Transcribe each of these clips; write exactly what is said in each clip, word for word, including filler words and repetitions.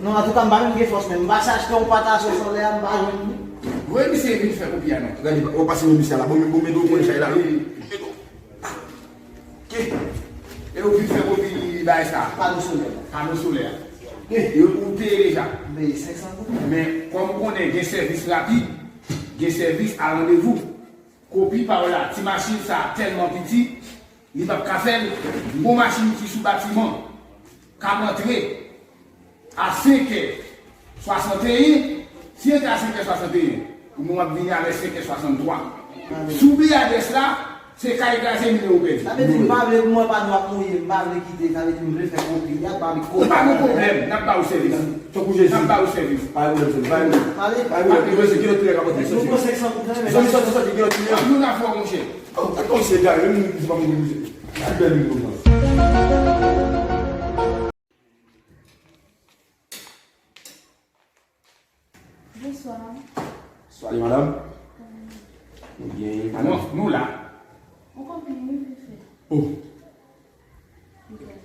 Non, antouka, m pa menm gen fòs menm. M pase achte yon pat a sòs anlè a, m pa jwenn li. Voye misye vin fè kopi a non. Gade, w pase yon misye la. Bon, men bon, men do konn chay la, wi. Ke? E ou vin fè kopi bagay sa? Pano solè. Pano solè a. Ke? E ou peye deja? M peye senk san goud. Men, kòm ou konnen gen sèvis rapid, gen sèvis a randevou. Kopi pa w la, ti machin sa tèlman piti, li p ap ka fè l. Gwo machin ki sou batiman k ap antre a senk è swasanteyen, si antre a senk è swasanteyen, pou mwen w ap vini avè senk è swasanntwa. Si w bliye adrès la, se kay kraze, nimewo pèdi. Sa vle di m pa vle pou mwen pano ap mouye, m pa vle kite, sa vle di m vle fè kopi a, m pa vle kopi. Pa gen pwoblèm, n ap ba ou sèvis. Tankou Jezi. N ap ba ou sèvis. Pa gen pwoblèm, sèvis. Pa gen pwoblèm. Pale. Pa gen pwoblèm, Jezi, gen lòt kliyan k ap antre. Sòti. Sòti, sòti, sòti, gen lòt kliyan. Ann nou nan fò, monchè. Oh, gade yon se gare, menm se pa moun ki bouje. Gade bèl moun konsa. Bonswa. Bonswa, madanm. Kòman nou ye? Nou byen. Alò, nou la. Mwen konprann, wi, vin fè. Oh.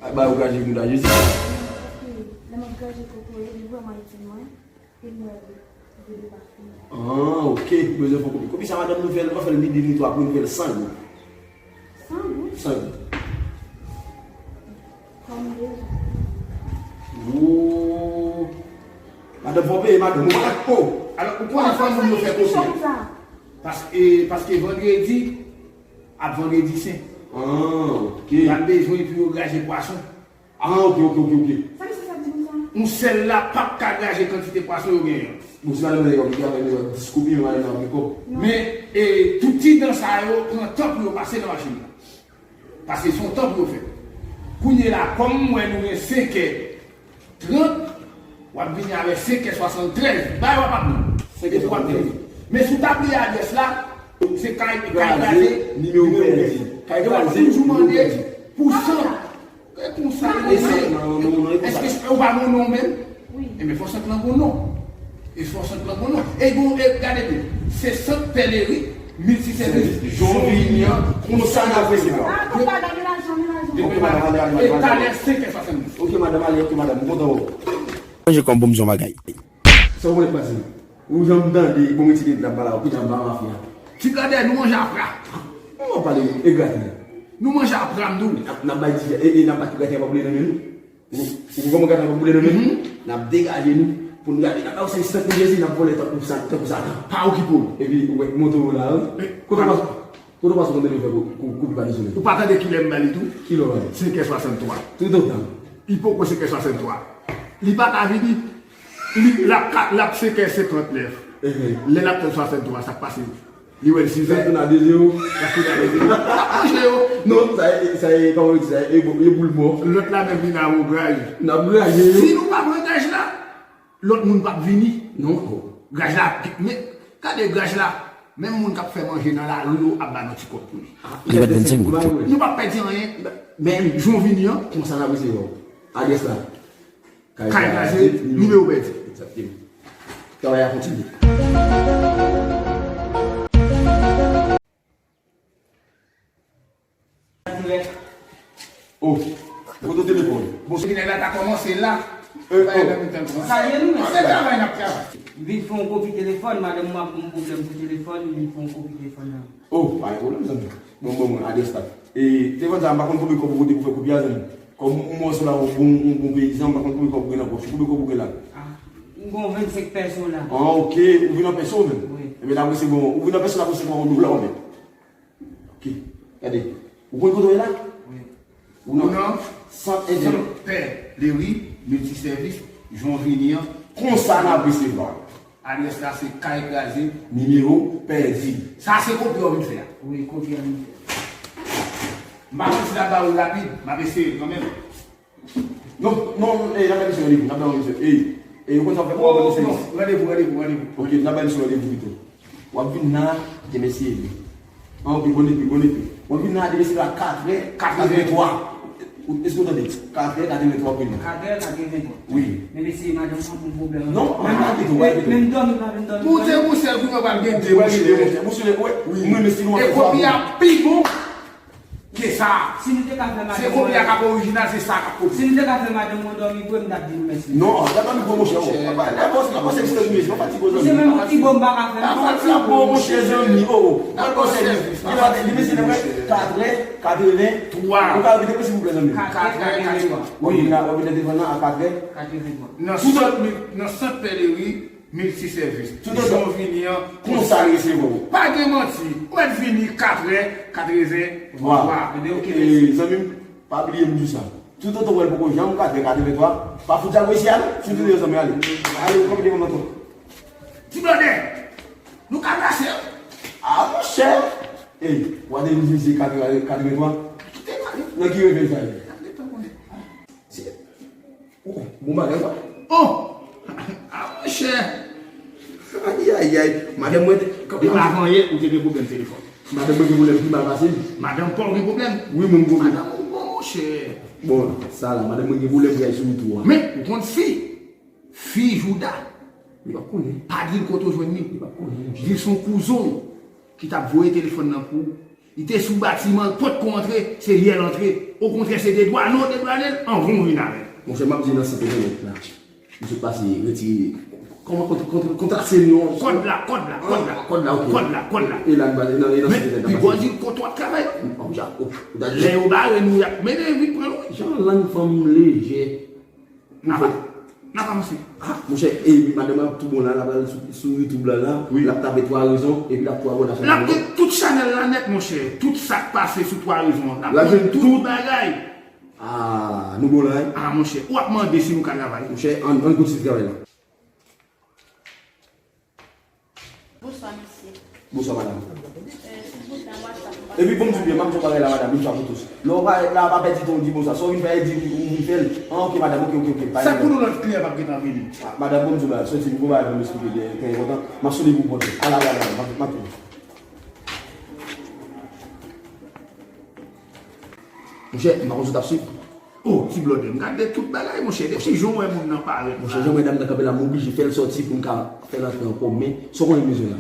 Ak ba yo graje mouda Jezi. Paske lè m ap graje kokoye, li vrèman itil mwen. E m wè li pa fini. Ah, ok. Ou bezwen fè kopi. Kopi sa, madanm, nou fè l, nou pa fè l ni de ni twa, pou nou fè l san goud. San goud? San goud. Kòm bezwen. Woo. Madanm, fò peye, madanm. Ou pa ka, oh. Alò, ou konnen fò moun yo fè kopi. Paske, paske vandredi, ap vandredi sen. Ah, ok. Y ap bezwen pou yo graje pwason. Ah, ok, ok, ok, ok. Sa misye sa di konsa? Yon sèl la p ap ka graje kantite pwason yo genyen an. Bon, si madanm nan yon ki avè nou dis kopi, men madanm nan ap gen kòb. Men, e, tout ti dan sa yo pran tan pou yo pase nan machin nan. Paske se yon tan pou yo fè. Kounye la, kòm m wè nou gen senkè trant, w ap vini avè senkè swasanntrèz. Bay w ap ap nou. Senkè swasanntrèz. Men si w ta bliye adrès la, se kay, kay kraze, nimewo pèdi. Kay kraze, nimewo pèdi. Pou san. E konsa, e se, èske ou pa gon non menm? Wi. Enben, fò sant lan gon non. E fò sant lan gon non. E gon, e gade byen. Se sant Pèleri, miltisèvis, Jon Vini an, konsa n ap resevwa. Ah, konpa, gade lajan, men lajan. Ok, madanm, ale, ale, ale. E talè senkè swasanndiz. Ok, madanm, ale, ok, madanm, m kontan wè w. Manje kòm pou m di yon bagay. Sa w konnen k pase? Ou janm tande, bon, retire l la, m pa la, ou kite m pa mafya. Ti Blandè, nou manje apra. Ou pa pale, e graten. Nou manje apra, m di w. N ap, n ap bay ti, e, e n ap bat graten pa boule nan men nou. Ou, ou konprann graten pa boule nan men nou? N ap degaje nou pou n gade, n ap ba w se sant mil Jezi, n ap vòlè tankou sa, tankou Satan. Pa okipe w. Epi, ou wè, moto w la, wi. Kote w pase, kote w pase konn tande fè kou, kou, koupi pa desole? Ou pa tande kilè m ba li tou? Kilè w ba li? Senkè swasanntwa. Toutotan. Li poko senkè swasanntwa. Li pa ka vini. Li, l ap ka, l ap senkè senkannnèf. Lè l ap tann swasanntwa, sa k pase? Li wè l sizè. L ap tounen a de zewo. L ap tounen a de zewo. L ap manje yo. Non, sa e, sa e, kòman yo di sa, e, e boul mò. Lòt la menm vin a wograj. N ap graje yo. Si nou pa pran gaj la, lòt moun p ap vini. Non. Graj la, men, gade graj la, menm moun k ap fè manje nan lari yo ap ba nou ti kòb pou li. Li pèdi vennsenk goud. Nou p ap pèdi anyen. Men, Jon Vini an, konsa n ap resevwa w. Adrès la. Kay kraze, nimewo pèdi. Egzakteman. Travay la kontinye. Oh, foto telefòn. Bon, se ki nèg la ta kòmanse la. Salye nou, mesye. Ann travay, n ap travay. Vin fè yon kopi telefòn, madanm mwen ap gen yon pwoblèm pou telefòn, vin fè yon kopi telefòn nan. Oh, pa gen pwoblèm, zanmi. Bon, bon, bon, adrès la. E, telefòn sa, m pa konn konbyen kòb ou pote pou fè kopi a, zanmi. Kòm ou mwen sou la, yon bon, yon bon peyizan, m pa konn konbyen kòb ou gen nan pòch ou, konbyen kòb ou gen la? Ah, m gon vennsenk pèso la. Ah, ok, ou vin an pèso menm? Wi. Ebyen, n ap resevwa, ou vin an pèso, n ap resevwa yon dola ou menm. Ok, gade. Ou konn kote w ye la? Wi. Ou nan Sant Endèl. Sant Pè Leri, miltisèvis, Jon Vini an. Konsa n ap resevwa. Adrès la se kay kraze, nimewo pèdi. Sa se kopi w vin fè a? Wi, kopi a m vin fè. M pa konn si l ap ba ou rapid, m ap eseye l kanmenm. Non, non, non, eh, n ap bay misye randevou, n ap bay misye. Eh, eh, ou konn sa w fè, w ap bay misye. Non, randevou, randevou, randevou. Ok, n ap bay misye randevou pito. W ap vin la, demen se ede. An, ok, bon epi, bon epi. W ap vin la, demen se a katrè katreventwa. Èske w tande? Katrè katreventwa w ap vin la. Katrè katreventwa. Wi. Men mesye, madanm mwen ap gon pwoblèm. Non, men pa gen tou, pa gen tou. Men m dòmi, pa vin dòmi. Moute, moute, kounye a w pral gen de, monchè. Monchè, wi. Mwen, mesye, nou ap fè. E kopi a pi bon ke sa. Si nou te ka fè madanm mwen. Se kopi a k ap orijinal, se sa k ap kopi. Si nou te ka fè madanm mwen dòmi vre, m t ap di nou mèsi. Non, l ap dòmi vre, monchè, oh. Papa, l ap fè, l ap fè eksperyans, pa fatige, zanmi. Monchè, menm yon ti bon m pa ka fè. L ap fè ti bon, monchè, zanmi, oh. L ap fè sèvis. Li pa, li mesye, li vre, katrè katreventwa. Ou ka repete mwen, silvouplè, zanmi. Katrè katreventwa. W ap vin la, w ap vin nan telefòn nan a katrè. Katreventwa. Nan sant, nan sant Pèleri, miltisèvis. Toutotan. Jan w vini an, konsa l resevwa w. Pa gen manti. Ou mèt vini katrè katreventwa. Ebyen, ok, mèsi. E, zanmi m, pa bliye m di w sa. Toutotan w wè l poko janm katrè katreventwa, pa fout djagwe isi a, non. Sou toutotan, zanmi, ale. Ale, ou konprann devan mwen tou. Ti Blandè, nou ka brase. Ah, monchè. Ey, w a te vin isi katrè katreventwa. Kite m ale. Nan ki revev sa ye? Gade tan konnen. Se Ou, bon bagay, wa. Oh! Ah, monchè! Ayayay, madanm mwen te, kanpe. Depi avan yè, ou te gen pwoblèm telefòn. Madanm mwen gen pwoblèm pi mal pase m. Madanm pa w gen pwoblèm? Wi, mwen m gen pwoblèm. Madanm ou bon, monchè. Bon, sa la, madanm mwen gen pwoblèm pou y al sou wout ou a. Men, ou konn fi, fi Jouda. Li p ap konnen. Pa di l kote w jwenn li. Li p ap konnen, monchè. Di l se yon kouzen w ki t ap voye telefòn nan pou ou. Li te sou batiman, l potko antre, se yè l antre. Okontrè, se dedwanen w dedwanen l anvan w vin avè l. Monchè, m ap di nan sant entènèt la. M sot pase retire, kòman, kont-, kont-, kontrase non. Kòd la, kòd la, kòd la. Ah, kòd la, ok. Kòd la, kòd la. E la, nan, nan, nan sant entènèt la. Men, pi bò di l kote w ap travay. Lè yo bare nou, y ap mennen vin pran nou. Jan lang fanm lejè. N ap, n ap avanse. Ah, monchè, e madanm ap tou bon la, l ap al sou, sou YouTube la, la, wi, l ap tape twa rezon, epi l ap tou abòne a chanèl la. L ap gen tout chanèl la nèt, monchè. Tout sa k pase sou twa rezon an. L ap jwenn tout bagay. Ah, nou bon la, wi. Ah, monchè, w ap mande si nou ka travay. Monchè, ann, ann kontinye travay la. Bonswa, mesye. Bonswa, madanm. Euh, silvouplè, WhatsApp mwen Epi bon, m di w byen, m ap di yon bagay la, madanm, yon fwa pou tout. Lè w parèt la, pa pèdi tan w di bonswa. Sa w vin fè, di ou vin fè l. Ah, ok, madanm, ok, ok, ok. Sa pou nou lòt kliyan p ap gentan vini. Ah, madanm, bon, m di w bagay, soti, m gon bagay pou m eksplike de, de enpòtan. M ap sonde pou pòte. Ala, ala, ala, m ap, m ap tounen. Monchè, m pa konn si w t ap swiv. Oh, ti blòdè, m gade tout bagay, monchè. Depi jan w wè moun nan parèt la. Monchè, jan m wè dam nan kanpe la, m oblije fè l sòti pou m ka fè l antre ankò. Men, sa w konnen m bezwen la.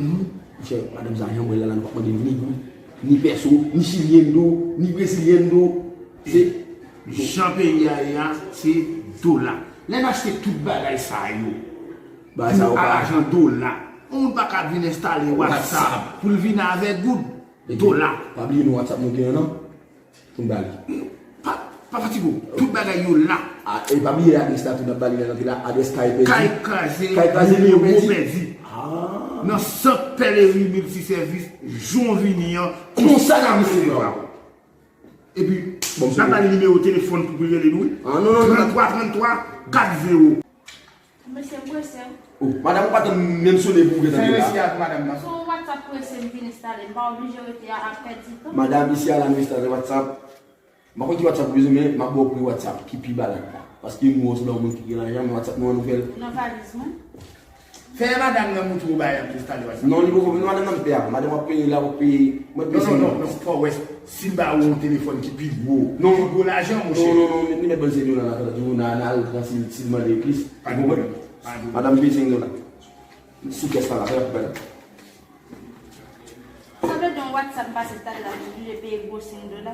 Monchè, madanm sa, jan m wè l la, la, nou p ap mande l ni goud, ni pèso, ni chiliendo, ni breziliendo. Se jan peyi a ye a, se dola. Lè n achte tout bagay sa yo, bagay sa yo, a lajan dola. Yon moun pa ka vin enstale WhatsApp pou l vin avèk goud, dola. Pa bliye non, WhatsApp nou genyen, non? Pou n ba li. Pa, pa fatige w. Tout bagay yo la. Ah, e pa bliye adrès la tou, n ap ba li lè n antre la. Adrès kay pèdi. Kay kraze, kay kraze, nimewo pèdi. Ah. Nan sant Pèlerin Miltisèvis, jan w vini an, konsa n ap resevwa w. Epi, n ap ba li nimewo telefòn pou, pou l rele nou, wi. Ah, non, non, non. Tranntwa, tranntwa, kat zewo. Mesye, m prese. Oh, madanm, ou pa tann menm sone pou ou gentan rele la. Fè resi ak madanm nan. Se yon WhatsApp prese m vin enstale, m pa oblije rete a ap pèdi tan. Madanm, isi a la nou enstale WhatsApp. M pa konn ki WhatsApp ou bezwen, men m ap ba w pri WhatsApp ki pi ba la. Paske nou wè w sanble yon moun ki gen lajan, men WhatsApp nou an nou fè l. Nan valiz mwen. Fè madanm nan montre w bagay pou enstale WhatsApp. Non, li poko, non, madanm nan pè a. Madanm w ap peye la, w ap peye. Mwen peye. Non, non, non, non, fò w wè si l ba ou yon telefòn ki pi gwo. Non. Pi gwo lajan, monchè. Non, non, non, li mèt ban l senk dola la, tande, ou nan, nan al pran si, si l mande plis. Pa gen pwoblèm. Pa gen pwoblèm. Madanm peye senk dola. Sou kès la, la, fè la pou bagay. Sa vle di yon WhatsApp m pase talè la, m oblije peye gwo senk dola.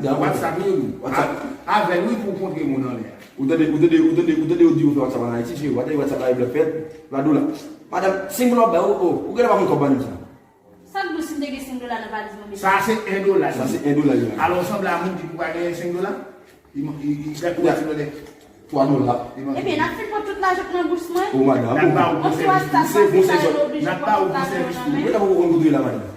Nan WhatsApp, wi, wi. WhatsApp. A-, avè l, wi, pou w kontre moun anlè a. Ou tande, ou tande, ou tande, ou tande yo di yo fè WhatsApp ann Ayiti, cheri, w a tande WhatsApp la, e blòf fèt, la dola. Madanm, senk dola w bay, oh, oh, ou genlè pa konn kòb ann sa. Sa k di w si m te gen senk dola nan valiz mwen, mesye? Sa se en dola. Sa se en dola, wi. Alò, w sanble a moun ki pou pa genyen senk dola? Li man-, li, li, li gad pou ti dola. Twa dola. Ebyen, n ap fin pran tout lajan k nan bous mwen. O madanm, n ap ba ou konsèy, se bon sezon. N ap ba ou konsèy tou. Mwen ta poko konn kote la, madanm.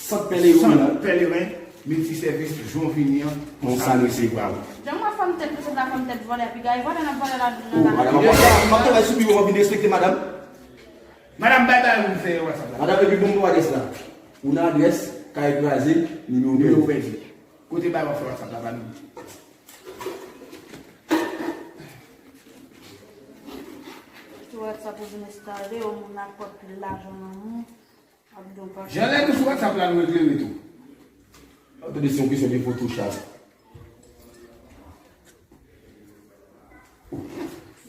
Sant Pèlerin la. Sant Pèlerin, miltisèvis, jan w vini an, konsa nou se ba ou. Jan mwen fè m tèt pou sot la, fè m tèt vòlè, pi gaye vòlè n ap vòlè la, nan la. O madanm, m ap, m ap travay sou biwo, m ap vin respekte madanm. Madanm, bay bay, ou fè WhatsApp la. Madanm, epi bon, bon adrès la. Ou nan adrès, kay kraze, nimewo pèdi. Nimewo pèdi. Kote bay w ap fè WhatsApp la, ba nou. Sou WhatsApp ou vin enstale, yon moun ap pòt pil lajan nan men w, ap di w pa. Jan lè nou sou WhatsApp la, nou eklere tou. Ou tande se yon kesyon de foto chat.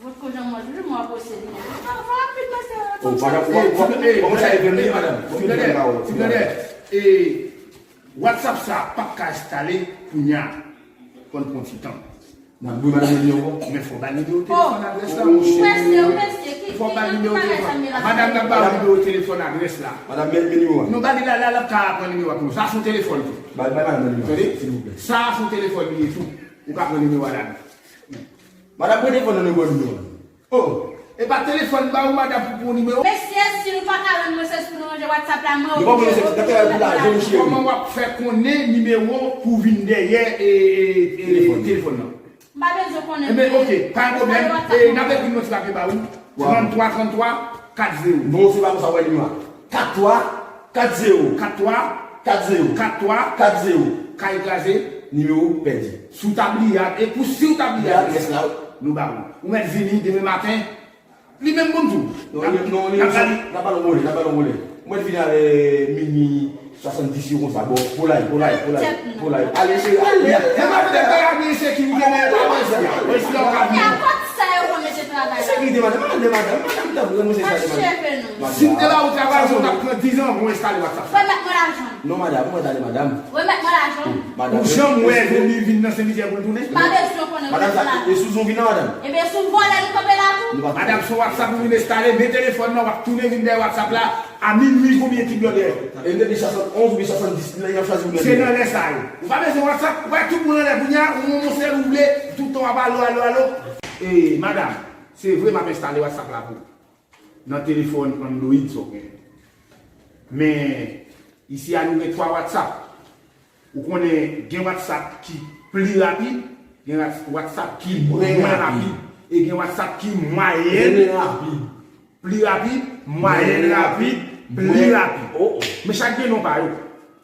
Vòt ko jan mwen toujou mwen posede. Avan rapid mesye. Oh, madanm, ou pa, ou pa, ou pa konn sa e vle, madanm. Ti blòdè, ti blòdè. E WhatsApp sa p ap ka enstale kounya. Konn pran ti tan. N ap bouyi madanm nan li ankò. Men fò ba l nimewo telefòn adrès la, monchè. Fò ba l nimewo telefòn. Madanm, n ap ba w nimewo telefòn adrès la. Madanm, men, men nimewo a. Nou ba li la, la, l ap ka pran nimewo a pou nou. Sa se yon telefòn tou. Ba, ba madanm nan nimewo a, silvouplè. Sa se yon telefòn li ye tou. Ou ka pran nimewo a la. Madanm, pran telefòn nan, nou ba w nimewo a. Oh, e pa telefòn ba ou, madanm, pou, pou nimewo. Mesye, si nou pa ka rann mwen sèvis pou nou ranje WhatsApp la, mwen oblije. Nou pa rann sèvis, dakò, pou lajan, cheri. Kòman w ap fè konnen nimewo pou vin dèyè, e, e, e, telefòn nan? M pa bezwen konnen. Enben, ok, pa gen pwoblèm. E, n ap ekri yon ti papye ba ou. Tranntwa, tranntwa, kat zewo. Non, se pa konsa w wè nimewo a. Kat twa, kat zewo. Kat twa, kat zewo. Kat twa, kat zewo. Kay kraze, nimewo pèdi. Si w ta bliye, e pou si w ta bliye adrès la, nou ba ou. Ou mèt vini demen maten. Li menm pou m di w. Non, li, non, li, n ap ba l yon vòlè, n ap ba l yon vòlè. Ou mèt vini avè minui swasanndis yo konsa. Bon, volay, volay, volay, volay. Ale, cheri, ale. E madanm, e madanm, e sekirite, men e pa manti a. Mwen si w ka vini. Sekirite, madanm, madanm, madanm, madanm, madanm, madanm, madanm. Si m te ba ou travay, ou t ap pran diz an pou enstale WhatsApp. Remèt mwen lajan. Non, madanm, mwen tande, madanm. Remèt mwen lajan. Madanm, ou janm wè Romy vin nan Senmizyè pou l tounen? M pa bezwen konnen. Madanm, sa, e sou zon vin nan, madanm? Ebyen, sou vòlè nou kanpe la tou. Madanm, sou WhatsApp ou vin enstale, men telefòn nan, w ap tounen vin dèyè WhatsApp la, a minui, konbyen ti blòdè? E m te di swasannonz oubyen swasanndiz, nèg y ap chwazi pou nèg yo. Se nan lè sa yo. Ou pa bezwen WhatsApp, ou pa tout moun anlè kounya, ou yon sèl ou vle, tout tan w ap alo, alo, alo. E, madanm, se vre m ap enstale WhatsApp la pou ou. Nan telefòn Android sa w gen. Men, isi a nou gen twa WhatsApp. Ou konnen gen WhatsApp ki pli rapid, gen Whats-, WhatsApp ki mwen rapid, e gen WhatsApp ki mwayèn rapid. Pli rapid, mwayèn rapid, pli rapid. Men chak gen non pa yo.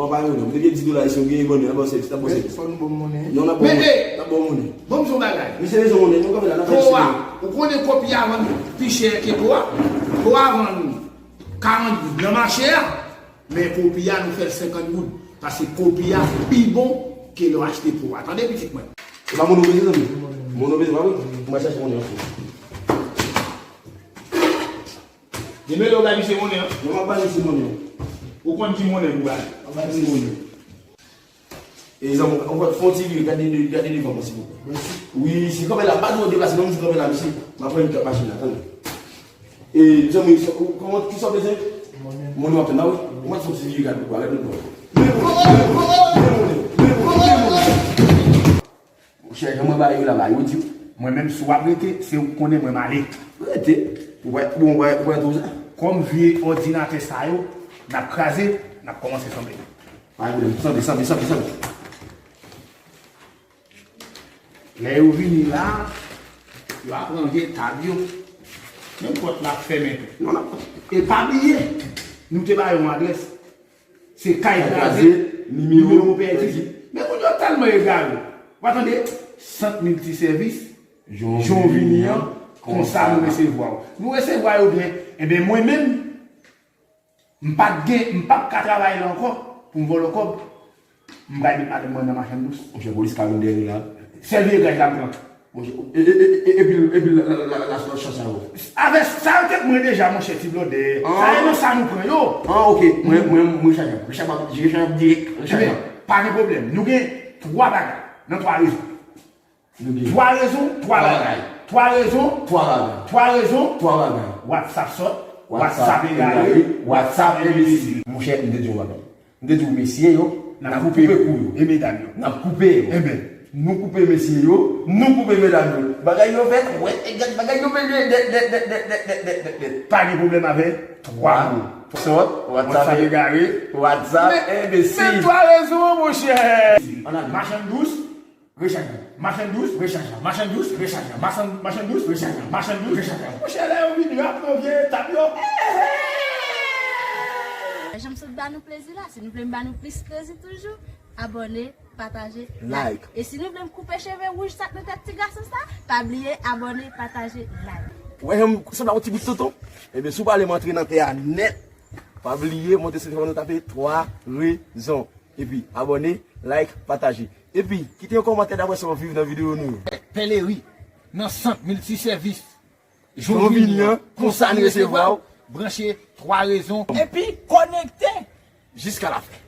Non, pa yon non. M te gen dis dola ayisyen, m gen monnen, n ap ba w sèvis, n ap ba w sèvis. Fò nou ban m monnen. Non, n ap ba w monnen. N ap ba w monnen. Ban m yon bagay. Misye bezwen monnen, nou kanpe la, n ap fè. Po a, ou konnen kopi a vann pi chè ke po a? Po a vann karant goud nan mache a, men kopi a nou fè l senkant goud. Paske kopi a pi bon ke lè w achte po a. Tande pitit mwen. E pa monnen w bezwen, zanmi? Monnen w bezwen, pa vre? M al chache monnen an pou ou. Demele w bay misye monnen an. Non, m ap bay misye monnen an. Ou konn ki monnen pou bay? M ap bay misye monnen. E zanmi, ou fè, fè yon ti vire, gade, gade devan mwen, silvouplè. Mèsi. Wi, si kanpe la, pa dwe deplase, non, si kanpe la, mesye. M ap pran yon kòb machin la, tande. E, zanmi, sa, ou, kòman, kisa w bezwen? Monnen. Monnen w ap tann la, wi. Ou mèt fè yon ti vire, gade, gade, gade. Monchè, jan mwen ba yo la, ba yo di w. Mwen menm, si w ap rete, se ou k konnen mwen m ale. Rete? Ou wè, bon, ou wè, ou wè tou sa? Kòm vye òdinatè sa yo, n ap kraze, n ap kòmanse sanble. Pa gen pwoblèm. Sanble, sanble, sanble, sanble. Lè yo vini la, yo ap ranje tab yo. Menm pòt la ap fèmen tou. Non, non. E pa bliye, nou te ba yo yon adrès. Se kay kraze, nimewo pèdi. Men moun yo tèlman egare. W a tande? Sant miltisèvis, jan w vini an, konsa nou resevwa w. Nou resevwa yo byen. Enben, mwen menm, m pa t gen, m p ap ka travay la ankò pou m vòlò kòb. M pral met madanm mwen nan machann dous. Monchè, polis ka vin dèyè nou la. Sèl vye gaj la m pran. Monchè, e, e, e, e, epi, epi la, la, la, la, la, chans sa yo. Avè sa yo te pran deja, monchè, ti blòdè. Sa e nan sa nou pran yo. Ah, ok. Mwen, mwen, mwen, Richard, Richard, Richard, dirèk, Richard. Ebyen, pa gen pwoblèm. Nou gen twa bagay nan twa rezon. Nou gen twa rezon, twa bagay. Twa rezon, twa bagay. Twa rezon, twa bagay. WhatsApp sòt, WhatsApp egare, WhatsApp enbesil. Monchè, m te di yon bagay. M te di w mesye yo, n ap koupe kou yo. E medam yo. N ap koupe yo. Enben. Nou koupe mesye yo, nou koupe medam yo. Bagay yo fèt, wè, e gad bagay yo fèt, dèt, dèt, dèt. Pa gen pwoblèm avè twa mo. Sòt, WhatsApp egare, WhatsApp enbesil. Men twa rezon, monchè. Ann ale. Machann dous, Rechajman. Machann dous, rechajman. Machann dous, rechajman. Machann, machann dous, rechajman. Machann dous, rechajman. Monchè, lè yo vini, yo ap pran vye tab yo. Jan m sot ba nou plezi la, si nou vle m ba nou plis plezi toujou, abòne, pataje, like. E si nou vle m koupe cheve wouj sa k nan tèt ti gason sa, pa bliye abòne, pataje, like. Ou wè jan m sanble ak yon ti bout tonton? Ebyen, si w pa vle m antre nan tè a nèt, pa bliye monte sou telefòn ou tape twa rezon. Epi, abòne, like, pataje. Epi, kite yon kòmantè daprè sa w viv nan videyo nou yo. Pèleri, nan sant miltisèvis. Jan w vini an, konsa n resevwa w. Branche twa rezon. Epi, konekte. Jiska lafen.